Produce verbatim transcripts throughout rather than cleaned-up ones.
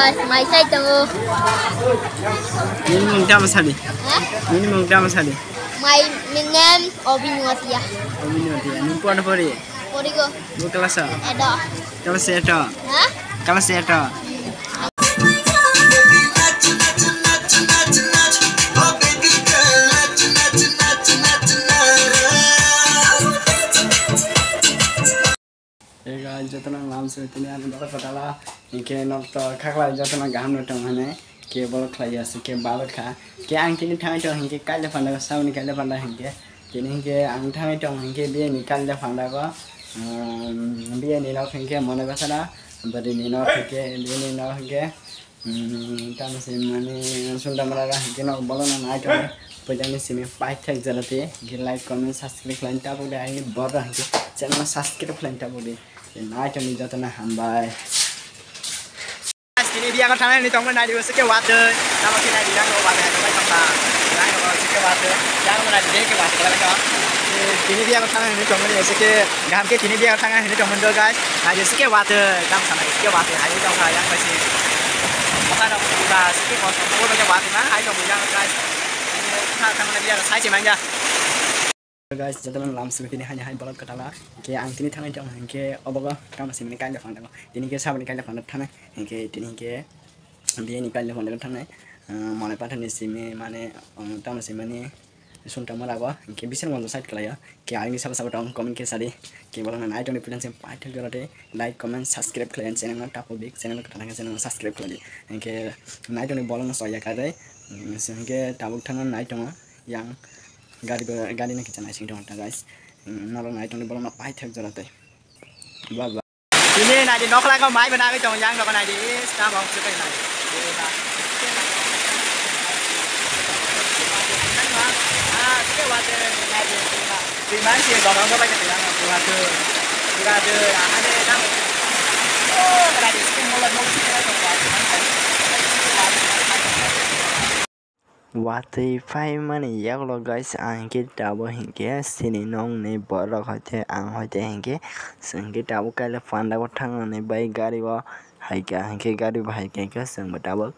Mai sai tongo. Nini mung tamo sadi? Ha? Nini mung tamo sadi? My name Obin Watia. Obin Watia. Nung kuat pori? Porigo. Bu kelas a? Edo. Kelas edo. Ha? Kelas edo. Ega jotono lam se tini ani bata kotala, hinkhe nok to khaklai jotono kaham no tong hane, ke bolo khlai ya se ke balo kha, ke ang tini thangwi tong hinkhe kaila panda saboni kaila panda hinkhe, tini hinkhe ang thangwi tong hinkhe biyani kaila panda go, um, biyani nok hinkhe mone basara, bwrwini nok hinkhe, biyani nok hinkhe, Hmm, tamo se mani sunda mara ra hinkhe no bolo no nai tong. Pojang ni simi pai thek jara te. Hinkhe like, comment, subscribe khlai tabuk de. Aini boro hinkhe channel subscribe khlai tabuk de. Nai tong ni joto no hambai. Tini biya ko thana ni tong nai di se ke wat. Tamo ke nai di rang ro wat hai bai tong ta. Rang ro se ke wat. Yang nai di ke wat khlai tong. Tini biya ko thana ni tong nai se ke Gaham khe tini biya thang hini tong mundo guys. Hai je sike wate, dam sana sike wate, hai tong kha yang pasi. Mata dong pura sike kos ko bai wate na, hai tong yang guys. Ini kha thang na biya sai se mangya. Guys, jadon lam simi tini hani hai bolok katala. Ke ang tini thang tong ke obogo tamo simi kaila phang dago. Tini ke sabani kaila phang thang. Ke tini ke biyani kaila phang thang. Mane pathani simi mane tamo simi mani Sumtamo rago, hinkhe bising monjo side khlaio. Khe ayangni sabo sabo tong comment khe sadi. Khe bolongno nai tongni phuilansing paithak jora tei like, comment, subscribe khlai channel no tapo bik channel no kwthang channel no subscribe khlai di. Hinkhe nai tongni bolongno soya kha tei, hinkhe tabuk thangna nai tongo yang gari bo, gari no kicha naising tongo ta guys. Norok nai tongni bolongno paithak jora tei. Bye bye. Tini nai di nokla ko mai bana tong yang nokla nai di is na bong sukai nai. Watwi phaimani yagulo guys, ang hinkhe tabuk hinkhe sini nokni borok hoite ang hoite hinkhe chwng hinkhe tabuk kaile panda o thangmani bai gari o haikha hinkhe gari bo haikha hinkhe chwngbo tabuk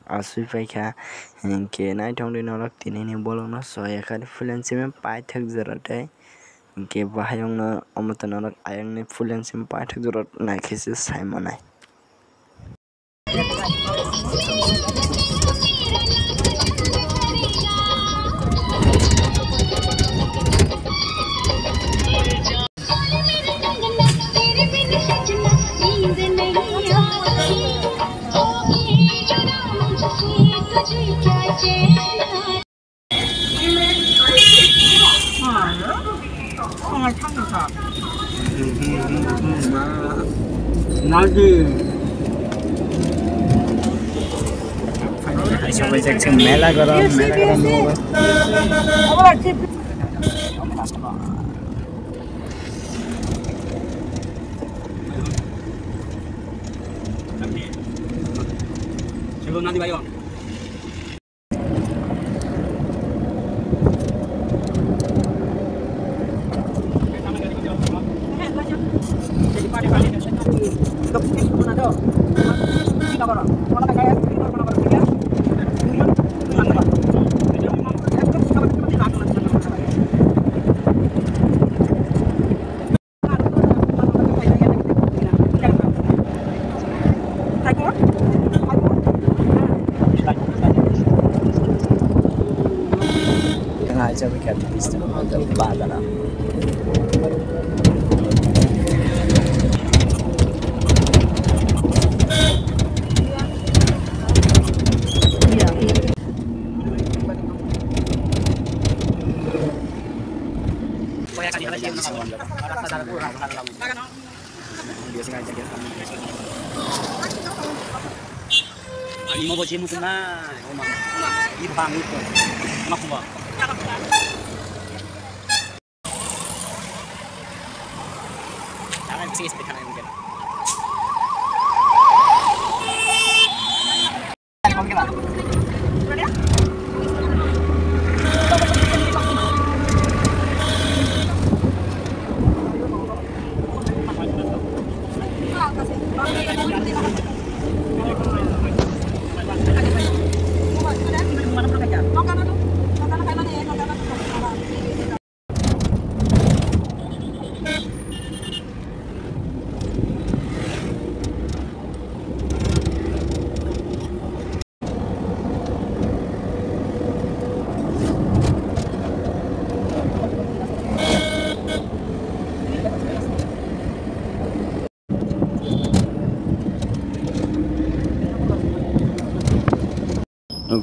asui paikha hinkhe naithok di norok tinini bolongno soya kha freelancing paithak jora tei hinkhe bahai wngno omo to norok ayangni freelancing paithak jora naikhe se saimanai. Mela goro, mela goro. Ani mo bo je mutung na, o ma. I bang mutung. Ma kuwa. Tangan sih seperti tangan mungkin.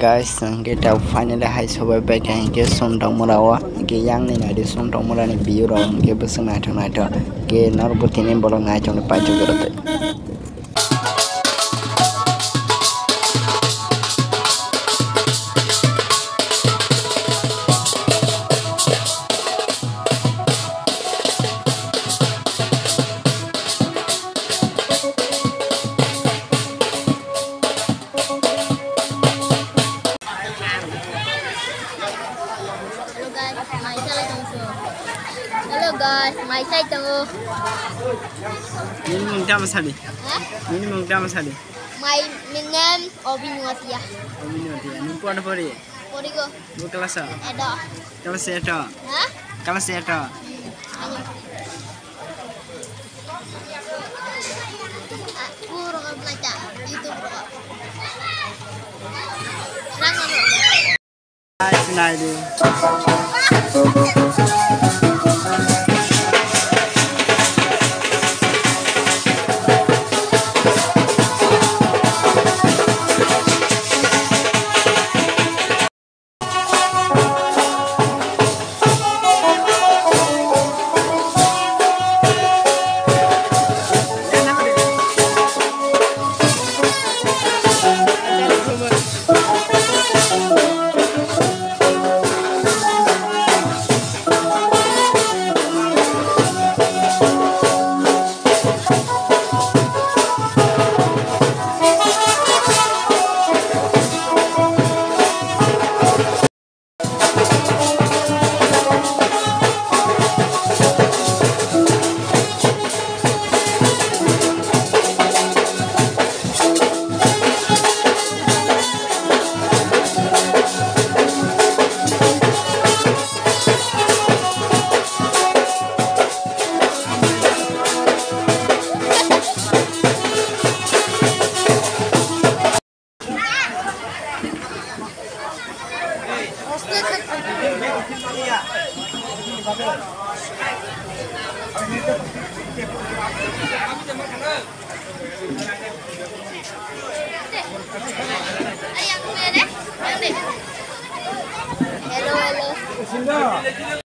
Guys, hwnkhe ta finally hai sobai pai kha, hwnkhe sumtongmura o, hwnkhe yang ni naidi sumtongmura ni view rok, hwnkhe bwswk naithok naithok, hwnkhe norok bo tini bolong naithok ni paithok rw twi. Hello guys, mai sai tongo. Hello guys, mai sai tongo. Nini mung tamo sadi? Ha? Nini mung tamo sadi? My name Obinwatia. Obinwatia. Nung pori pori? Porigo. Bu class o? Edo. Class eight o? Ha? Class eight o? Hmm, ano. Ah, puro ka belajar YouTube ro. Nang ano? Nice, nice. Hello, hello.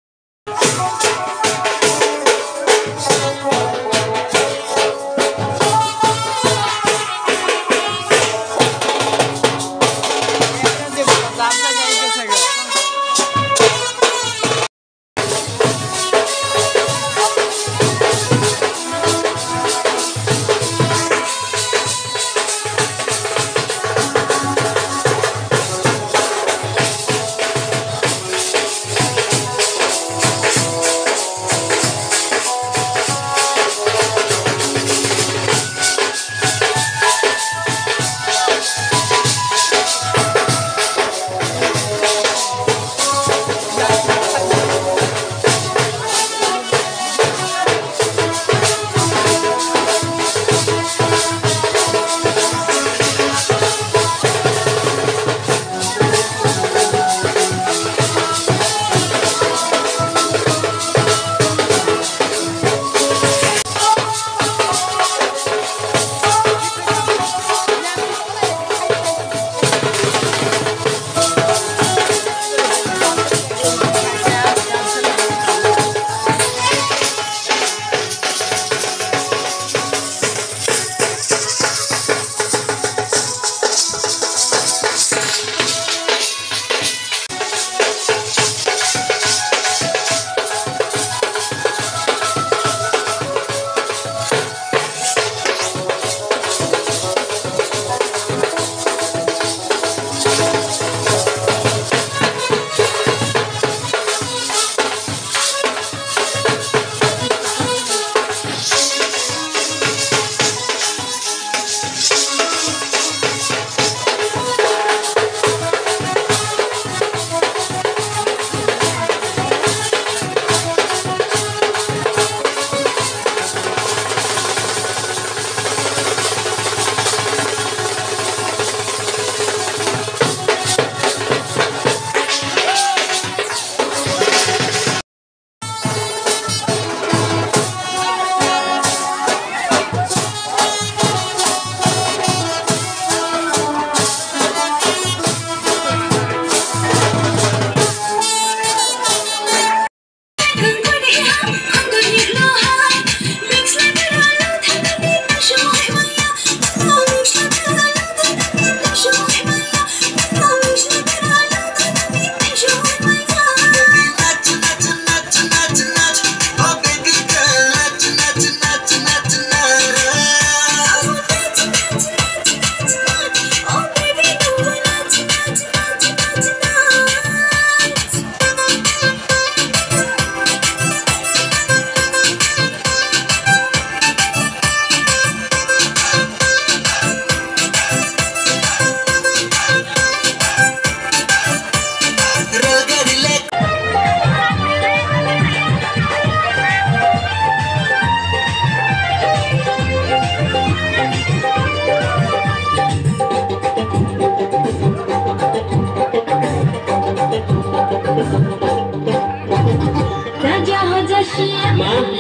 Raja hoja sia,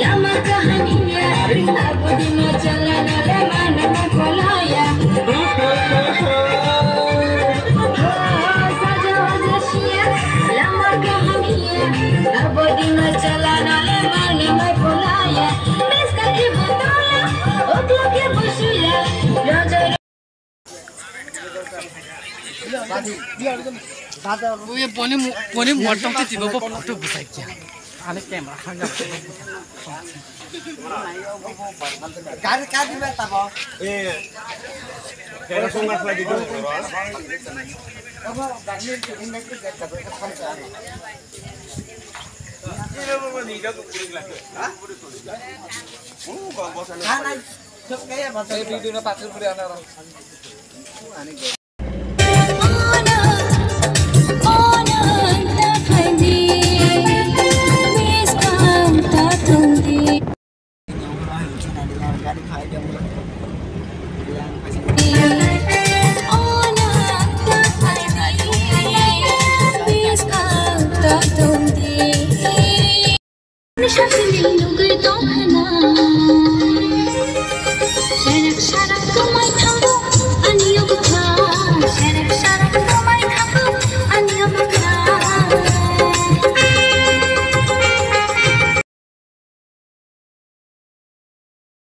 lama kahaniya, abodi ma chala nale mana ma kolaya. Raja hoja sia, lama kahaniya, abodi ma chala nale mana ma kolaya. Miska ibu tola, oklok ibu sila, raja Boni boni motom ti tibo bo photo bwsai kya. Ani camera khang jak. Gari kadi ba tabo. Eh. Kaya song mas lagi tu. Abo gari ni tu indak tu gari tabo. Video na patur puri ana.